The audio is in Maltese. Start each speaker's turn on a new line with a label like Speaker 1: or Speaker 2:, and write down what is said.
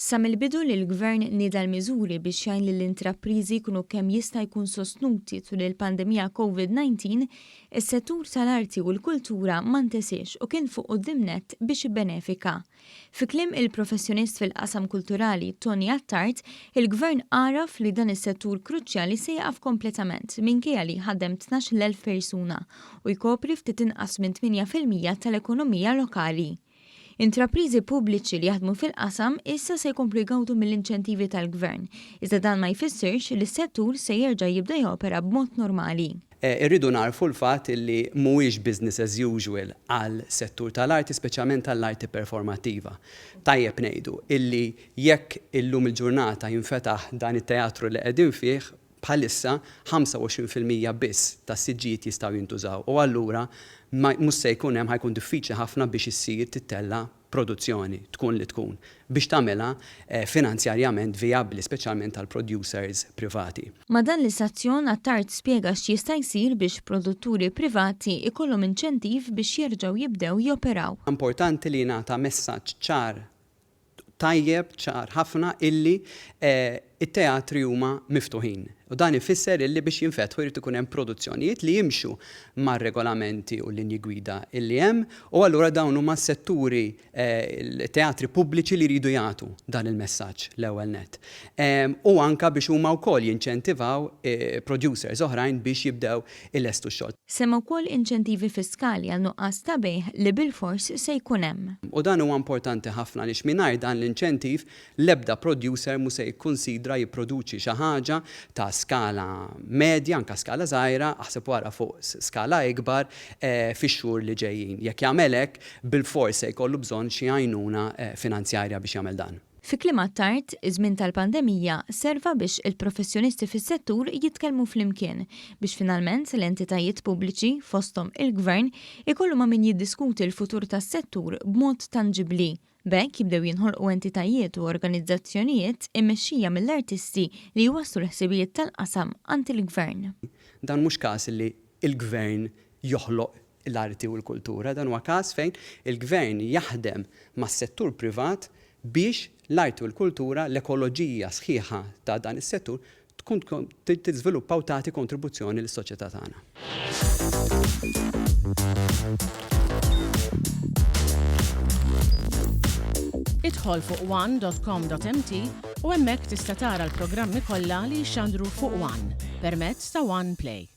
Speaker 1: Sa mill-bidu li l-Gvern nieda l-miżuri biex jgħin lill-intrapriżi jkunu kemm jista' jkun sostnuti tul il-pandemija Covid-19, is-settur tal-arti u l-kultura ma ntesiex u kien fuq quddiem nett biex ibbenefika. Fi kliem il-professjonist fil-qasam kulturali Tony Attard, il-Gvern għaraf li dan is-settur kruċjali se jieqaf kompletament minkejja li jħaddem 12,000 persuna u jkopri ftit inqas minn 8% tal-ekonomija lokali. Intrapriżi pubbliċi li jaħdmu fil-qasam issa se jkomplu jgawdu mill-inċentivi tal-Gvern, iżda dan ma jfissirx li s-settur se jerġa' jibda jopera b'mod normali.
Speaker 2: Irridu nagħrfu l-fatt li mhuwiex business as usual għal settur tal-arti, speċjalment għall-arti performattiva. Tajjeb ngħidu illi jekk illum il-ġurnata jinfetaħ dan it-teatru li qegħdin fih, Bħalissa 25% biss tas-siġġijiet jistgħu jintużaw u allura ma mhux se jkun hemm ħa jkun diffiċli ħafna biex issir tittella' produzzjoni, tkun li tkun, biex tagħmilha finanzjarjament vijabbli speċjalment għall-producers privati.
Speaker 1: Ma' dan l-istazzjon Attard spjega x'jista' jsir biex produtturi privati jkollhom inċentiv biex jerġgħu jibdew joperaw.
Speaker 2: Importanti li jingħata messaġġ ċar tajjeb, ċar ħafna illi t-teatri huma miftuħin. U dan ifisser illi biex jinfetħu jrid ikun hemm produzzjonijiet li jimxu mar-regolamenti u l-linji gwida illi hemm u allura dawn huma s-setturi, teatri pubbliċi li jridu jagħtu dan il-messaġġ l-ewwel nett. U anke biex huma wkoll jinċentivaw producers oħrajn biex jibdew ilestu x-xogħol.
Speaker 1: Semma wkoll inċentivi fiskali għal nuqqas ta' bejgħ li bilfors se jkun hemm.
Speaker 2: U dan huwa importanti ħafna għaliex mingħajr dan l-inċentiv l-ebda producer mhu se jikkunsidra jipproduċi xi ħaġa ta' skala medja, anke skala żgħira, aħseb u ara fuq skala ikbar fix-xhur li ġejjin. Jekk jagħmel hekk, bilfors se jkollu bżonn xi għajnuna finanzjarja biex jagħmel dan.
Speaker 1: Fi kliem Attard, iż-żmien tal-pandemija serva biex il-professjonisti fis-settur jitkellmu flimkien biex finalment l-entitajiet pubbliċi, fosthom il-Gvern, ikollu ma' min jiddiskuti l-futur tas-settur b'mod tanġibbli. B'hekk jibdew jinħolqu entitajiet u organizzazzjonijiet immexxija mill-artisti li jwasslu l-ħsibijiet tal-qasam għand il-Gvern.
Speaker 2: Dan mhux każ li l-Gvern joħloq l-arti u l-kultura. Dan huwa każ fejn il-Gvern jaħdem mas-settur privat biex l-arti u l-kultura, l-ekoloġija sħiħa ta' dan is-settur tkun tiżviluppa u tagħti kontribuzzjoni lis-soċjetà tagħna.
Speaker 3: Idħol fuq one.com.mt u hemmhekk tista' tara l-programmi kollha li jixxandru fuq One permezz ta' One Play.